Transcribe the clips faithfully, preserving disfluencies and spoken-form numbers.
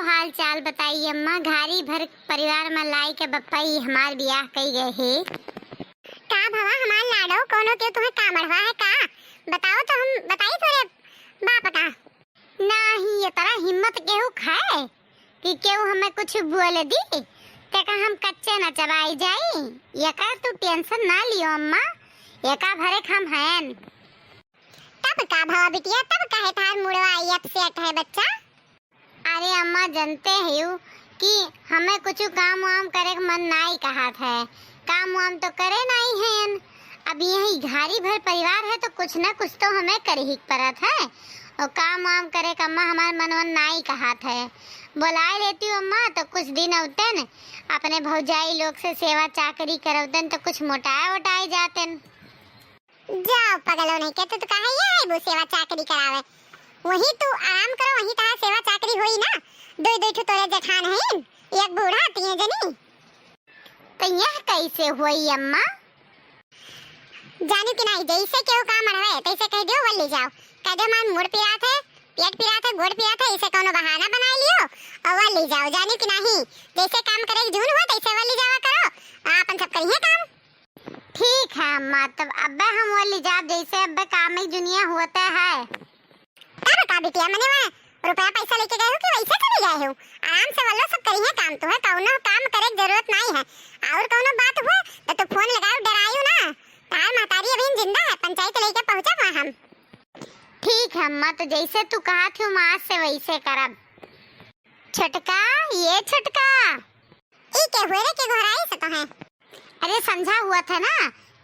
हाल चाल बताई अम्मा, घारी भर परिवार में लाई के बप्पा ई हमार बियाह कई गए हे। का भवा हमार लाडो, कोनो के तुहे का मढ़वा है का? बताओ तो हम बताई तोरे बाप का। नाही, ये तरह हिम्मत केहू खाए कि केहू हमें कुछ बोल दी, ते का हम कच्चे न चबाई जाई। ये कर तू टेंशन ना लियो अम्मा, एका भरे हम हयन। तब का भवा बिटिया, तब काहे थार मुड़वा आई अपसेट है बच्चा? अरे अम्मा, जनते हयू कि हमें कुछ काम वाम करे के मन नाई कहत है। काम वाम तो करे नाई है। अब यही घारी भर परिवार है तो कुछ न कुछ तो हमें करे ही परत है। और काम वाम करे का अम्मा हमार मनवन नाई कहत है। बोलाए लेती हूँ अम्मा तो कुछ दिन अउतन अपने भौजाई लोग से सेवा चाकरी करवतन तो कुछ मोटाए वोटाए जातन। जाओ पगलो नहीं के, तो, तो कहा ये है वो सेवा चाकरी करावे। वही तू आराम करो, वही तहार सेवा चाकरी होई ना। दो दो ठो तोरे जेठान हैं, एक बूढ़ा तीन जनी। तो यह कैसे होई अम्मा? जानू कि नहीं, जैसे केहू काम अड़वे तैसे कह दियो, वो ले जाओ। कह दियो मार मुड़ पिरात है, पेट पिरात है, गोड़ पिरात है, इसे कोनो बहाना बना लियो और वो ले जाओ। जानू कि नहीं, जैसे काम करे के जून हो तैसे वो ले जावा करो, आपन सब करिए काम। ठीक है अम्मा, तब अब्बे हम वो ले जाब, जैसे अब्बे काम में जुनिया होता है। तब का बिटिया, मने वहाँ रुपया पैसा लेके गए हो कि वैसे चले गए हो? आराम से वल्लो सब करिए काम, तुम्हें कौनो काम करे के जरूरत नहीं है। और कौनो बात हुए तो तू फोन लगाओ, डरायू ना। तार महतारी अभी जिंदा है, पंचायत लेके पहुँचा वहाँ हम। ठीक है अम्मा, तो जैसे तू कहा थी हम आज से वैसे करब। छोटका, ये छोटका। ई के हुए रे, के घराई से तो है? अरे संझा हुआ था ना,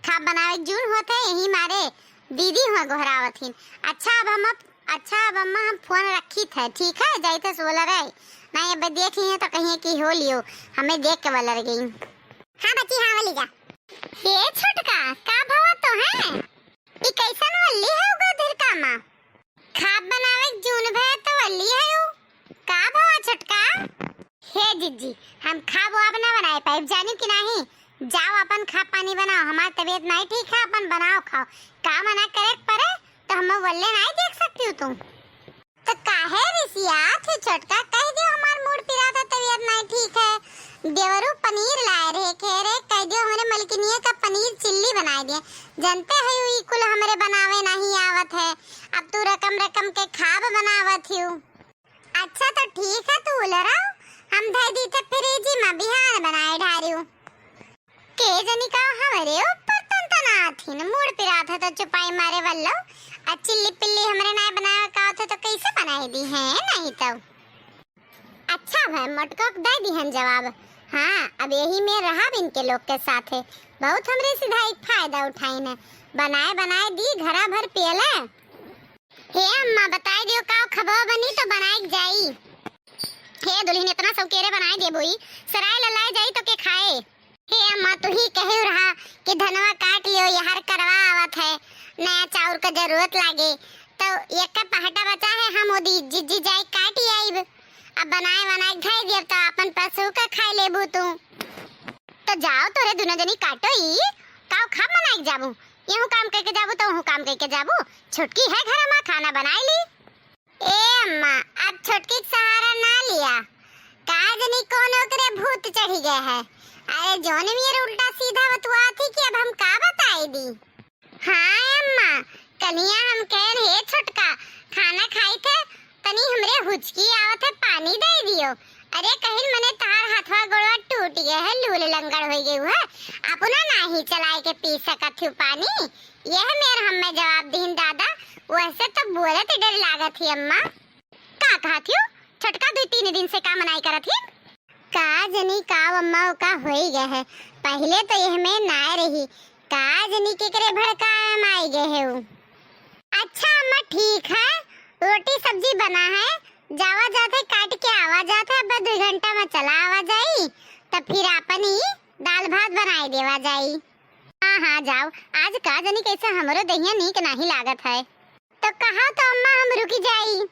खाब बनावे के जून हुआ था, यही मारे दीदी हुआ गोहरावत हिन। अच्छा अब हम, अच्छा अब अम्मा हम फोन रखी थे, ठीक है, जाई थे सोलह रहे, नहीं अब देख लिए तो कहिए कि हो लियो, हमें देख के वलर गई। हाँ बच्ची, हाँ वाली जा। हे छोटका, का भवा तो है? ई कैसन वल्ली है उगा धिरका मा? खाब बनावे के जून भय तो वल्ली है उ। का भवा छोटका? हे जिज्जी, हम खाब वाब ना बनाए पाइब, जानी कि नाही? जाओ अपन खाब पानी बनाओ, हमार तबीयत नाही ठीक है, अपन बनाओ खाओ। का मना करे के परे, तो हम वल्ले नाही देख सकती हो तुम। तो काहे रिसियात ही छोटका, कह दियो हमार मूड पिरात है, तबीयत नाही ठीक है। देवरू पनीर लाए रहे, कह रहे कह दियो हमरे मलकिनिया का पनीर चिल्ली बनाए दिए। जनते है ई कुल हमरे बनावे नाही आवत है, अब तू रकम रकम के खाब बनावत हियो। अच्छा तो ठीक है, तू उलराओ, हम धई दी थे फ्रिज में, बिहान बनाए ढारियो। के जनी का हमरे ऊपर तनतनाथिन, मूड पिरात है तो चुपाई मारे वल्लो, आ चिल्ली पिल्ली हमरे नाय बनावे का होत है तो कैसे बनाई दी है, नहीं तो। अच्छा भाई, मोटको के दे दिहन जवाब। हाँ, अब यही में रहब इनके लोग के साथे, बहुत हमरे सिधाई के फायदा उठाइन है, बनाए बनाए दी घरा भर पियले। हे अम्मा, बताई दियो का खबवा बनी तो बनाए के जाई। हे दुल्हन, इतना सौकेरे बनाए देबो ई, सराय ललाए जाई तो के खाए। हे अम्मा, तू ही कहे रहा कि धनवा काट लियो, यार करवा आवत है, नया चाउर का जरूरत लागे, तो एक का पहटा बचा है, हम ओदी जिज्जी जाए काट आइब। अब बनाए बनाए धई दियब तो अपन पशु का खाए लेबू तू। तो जाओ तोरे दुनो जनी काटो ई, काव खाब बनाए के जाबू, यहू काम करके जाबू तो वहू काम करके जाबू, छोटकी है घर में खाना बनाए ली। ए अम्मा, अब छोटकी के सहारा ना लिया, का जनी कौन ओकरे भूत चढ़ी गए है। अरे जौन मेर उल्टा सीधा बतुआ थी कि अब हम का बताई दी। हाँ अम्मा, कनिया हम कहन हे छोटका, खाना खाई थे, तनी हमरे हुचकी आवत है, पानी दे दियो। अरे कहिन मने तहार हथवा गोड़वा टूट गए है, लूल लंगड़ हो गई है, अपना नाही चलाए के पी सकत हूँ पानी। यह मेर हमें जवाब दीन दादा, वैसे तो बोलत डर लागत ही अम्मा। का कहत हियो? छोटका दुई तीन दिन से का मनाई करत ही? का जनी का अम्मा का होई गए है, पहले तो यह में नाय रही, का जनी केकरे भड़काए में आई गए है उ। अच्छा अम्मा ठीक है, रोटी सब्जी बना है, जावा जात है काट के आवा जात है, अब दो घंटा में चला आवा जाई, तब फिर आपन ही दाल भात बनाए देवा जाई। हाँ हाँ जाओ, आज का जनी कैसे हमरो दहिया नीक नाही लागत है। तो कहा तो अम्मा हम रुकी जाई।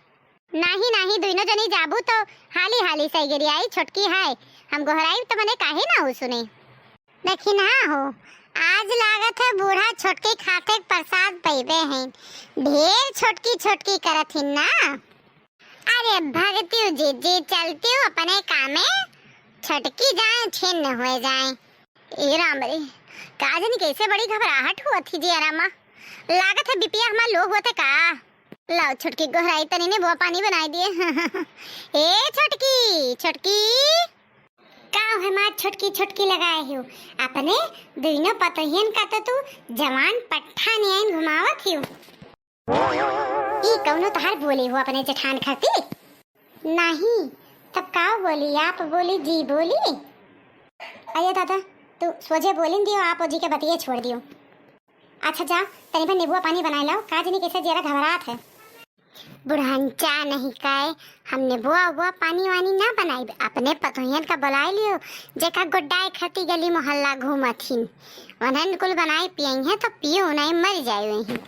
नाही नाही, दुइनो जनी जाबू तो हाली हाली सैगरी आई, छोटकी है, हम गोहराई तो मने काहे ना हो सुने। लेकिन हाँ हो, आज लागत है बूढ़ा छोटकी खाते के प्रसाद पैबे हैं, ढेर छोटकी छोटकी करत हिन ना। अरे भगतियो जी, जी चलतियो अपने कामे, छोटकी जाए छिन्न होइ जाए। ए राम रे, का जानी कैसे बड़ी घबराहट हुआ थी जी आरामा। लागत है बिपिया हमार लो हुआ थे का। लाओ छोटकी गोहराई तनी नेबुआ पानी बनाई दिए। ए छोटकी, छोटकी। का है माँ छोटकी छोटकी लगाए हो? अपने दुइनो पतोहियन का तो तू जवान पट्ठा नियन घुमावत हो। ई कौनो तहार बोली हो अपने जेठान खातिर? नहीं, तब का बोली, आप बोली, जी बोली। अये दादा, तू सोझे बोलिन दियो, आप ओजी के बतिये छोड़ दियो। अच्छा जा, तनी भर नेबुआ पानी बनाए लाओ, का जनी कैसे जियरा घबरात है। बुढ़ांचा नहीं काए, हम नेबुआ उबुआ पानी वानी ना बनाइब, अपने पतोहियन का बुलाए लियो, जेका गुड्डाए खाती गली मोहल्ला घूमत हिन, उन्हन कुल बनाए पियई है तो पियो नहीं मर जाए वहीं।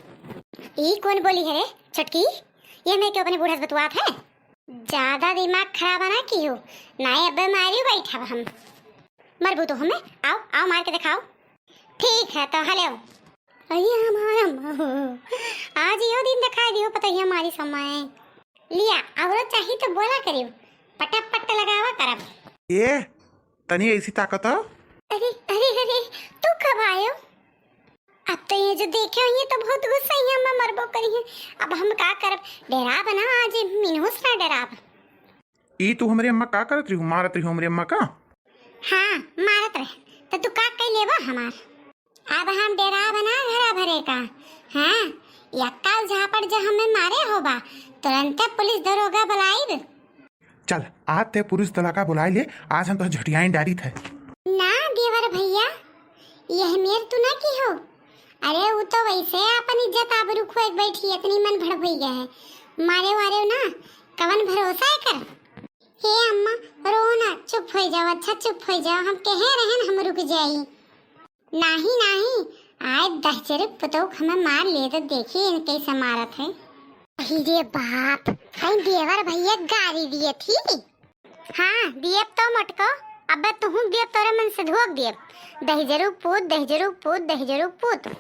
ई कौन बोली है रे छोटकी? ये मैं क्यों अपने बूढ़ा से बतुआत है? ज्यादा दिमाग खराब ना कियो, नाई अबे मारियो बैठब हम। मरबू तो हमें, आओ, आओ मार के दिखाओ। ठीक है तो हले आओ। अये हमार अम्मा हो, आज यो दिन दिखाई दियो पतोहिया मारी समय। लिया, औरो चाही तो बोला करियो, पटापट लगावा करब। ए, तनी ऐसी ताकत हो। अरे, अरे, अरे, तू कब आयो? अब तो ये जो देखे हुई तो बहुत गुस्सा ही हम मरबो करी है। अब हम का करब? डेराब ना, आज मिनहुस ना डेराब। ई तू हमरे अम्मा का करत रही, मारत रही हमरे अम्मा का? हाँ, मारत रहे। तो तू का कह लेबा हमार? अब हम डेराब ना घरा भरे का। हाँ, यक्का झापड़ जो हमें मारे होबा, तुरंते पुलिस दरोगा बुलाइब। चल, आज ते पुलिस दरोगा बुलाए ले, आज हम तो झटियाइन डारी थे। ना देवर भैया, यह मेर तू ना की हो। अरे, उ तो वैसे अपन इज्जत आबरू खोए बैठी, इतनी मन भड़क होई गए है। मारे वारे ना, कवन भरोसा है कर। हे अम्मा, रो ना, चुप हो जाओ, अच्छा चुप हो जाओ, हम कहे रहन हम रुक जाई। नाही, नाही, आए दहिजरे पुतोह हमें मार ले तो देखी इनके से मारत है। अही रे बाप, कहीं देवर भैया गारी दिए थी। हाँ, दियब तो मोटको, अबे तुहूँ दियब, तोरे मन से धोक दियब। दहिजरू पूत, दहिजरू पूत, दहिजरू पूत।